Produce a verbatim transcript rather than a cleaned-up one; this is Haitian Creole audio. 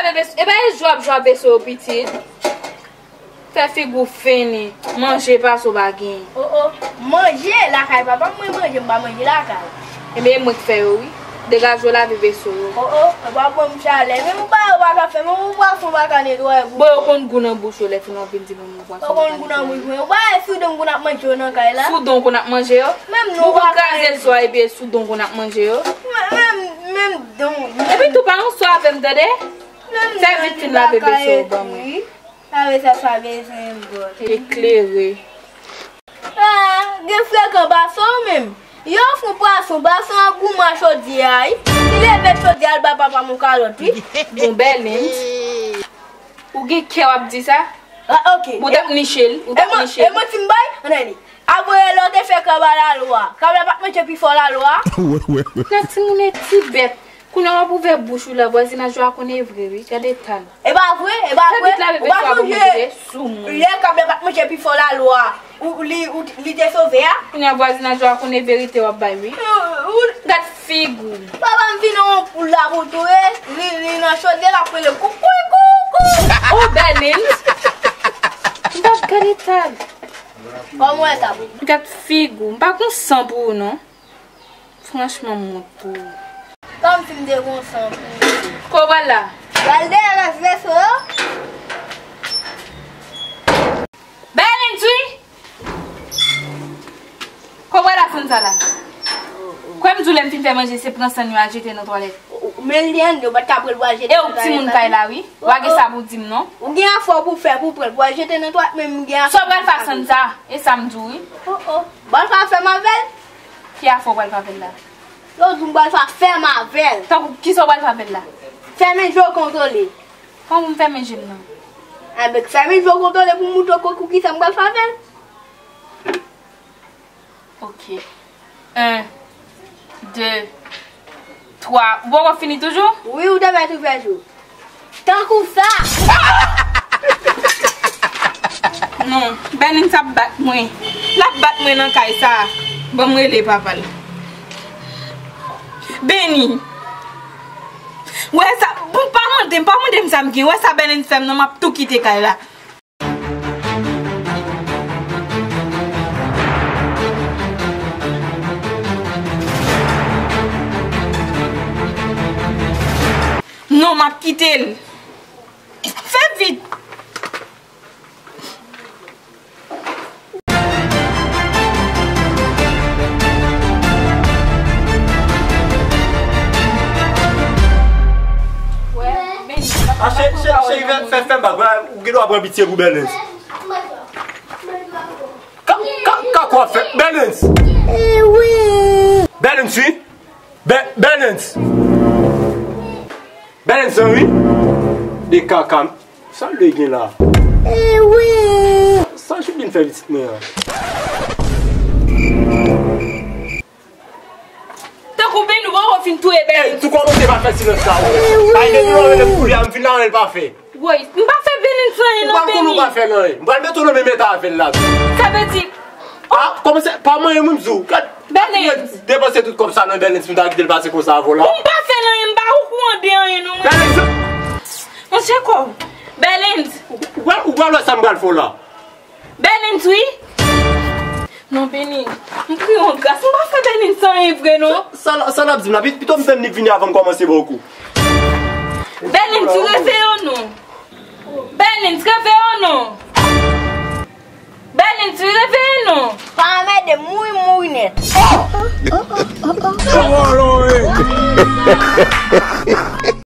E pa e jwe w ap jwe ak veso yo, pitit. Fè figi w fini. Manje pase w pa genyen. O, o, manje lakay papa m, mwen manje, m pa manje lakay. Ebyen, e mwen k fè yo, wi. Degaje w lave veso yo. O, o, e pa ban m chalè. Menm ou pa, ou pa ka fè, menm ou pwason pa ka netwaye bouch ou. Bon, yo konn gou nan bouch yo, lè fini w ap vin di m. Ou konn gou nan bouch mwen. Ou pa wè sou don gou n ap manje yo nan kay la? Sou don gou n ap manje yo? Menm nou pa ka kraze l sou a epi sou don gou n ap manje yo? Menm, menm don. Epi tou pa yon sò avè m, tande? Fè vit fin lave veso yo ban mwen. Lave sa, sa bezwen bòl. Eklere. Ah, gen frekan bason menm. Yo fon pwason, bason an goumen chodyè a, wi. Li leve chodyè a, l ba papa m yon kalòt, wi. Bon, Bèlens. Ou gen kè w ap di sa? Ah, ok. Ou t ap niche l, ou t ap niche l. E manti m bay? Ann ale. Apre lè w te fè krab a lalwa. Krab la pa t manje pi fò lalwa. Nan timoun e ti bèt. Kounye a w ap ouvè bouch ou la, vwazinaj yo a konnen vre, wi. Gade eta l. E pa vre, e pa vre. Fè vit lave veso a ban mwen, tande, sou moun. Lè krab la pa t manje pi fò lalwa, ou, li, ou, li te sove a? Kounye a vwazinaj yo a konnen verite w ap bay, wi. Ou, ou, gad figi w. Papa m vin yon poul la pou touye, li, li nan chodyè, l ap rele koukouy koukou. Oh, Bèlens. M t ap gade eta l. Kòman w wè sa pou? Gad figi w. M pa gon san pou ou, non. Franchman, m wont pou ou. Kòmsi m te gon san pou ou. Kote w pral la? Pral dèyè rès veso yo. Bèlens, wi! Kote w pral la, fanm sa la? Kwè m di w lè m fin fè manje, se pran sann yo al jete nan twalèt. Men li anndan, ou pa t ka pran l pou al jete nan twalèt la? E ou k timoun kay la, wi. W a gen sa pou w di m, non? Ou gen afè w pou fè pou w pran l pou al jete nan twalèt, men m gen afè. Sa w pral fè ak sann sa? E sa m di w, wi. Oh, oh. Bon, sa fè m avè l? Ki afè w pral fè avè l la? Yo di m pral fè afè m avè l. Tankou, kisa w pral fè avè l la? Fèmen je w kontwole. Kòman pou m fèmen je m nan? Enben, fèmen je w kontwole pou m moutre w kisa m pral fè avè l. Ok. En, de, twa. Ou poko fini toujou? Wi, ou te mèt ouvè je w. Tankou sa! Non, Bèlens ap bat mwen. L ap bat mwen nan kay sa. Ban m rele papa l. Beni. Wè sa, bon, pa mande m, pa mande m sa m gen. Wè sa Bèlens fè m nan, m ap tou kite kay la. Non, m ap kite l. Fè vit. A, cheri, cheri, cheri, fè, fè, fè m bak. Ou gen dwa pran pitye pou Bèlens. Ka, ka, ka kwa fè? Bèlens! Bèlens, wi! Bè-, Bèlens! Bèlens, wi! De kaka. Sa l gen la? Sa Julie vin fè pitit mwen an? Tankou Beni, ou poko fin touye Beni. Ey, tou kòmanse pa fè silans la, wi. Ay, depi lè w rele m koulye a, m fin la, l pa fè. Woy, m pa fè Beni anyen non, Beni. Ou pa konn ou pa fè l anyen. M pral mete w nan menm eta avè l la. Sa vle di, ah, kòmanse pa manyen moun di w. Gad, depanse tout kòb sa nan Bèlens, m ta kite l pase konsa avè w la. Ou m pa fè l anyen, m pa okouran de anyen non, mwen. Bèlens. Monchè kò. Bèlens. Ou, ou, ou pral wè sa m pral fè w la. Bèlens, wi. Non, Beni, m kriye yon gras. M pa fè Bèlens anyen vre, non. Sa, sa, sa l ap di m la? Pi-, pito m tann li vini avan m kòmanse ba w kou. Bèlens, wi, reveye w non. Bèlens, reveye w non. Bèlens, wi, reveye w non. Pa anmède m, mouri, mouri nèt.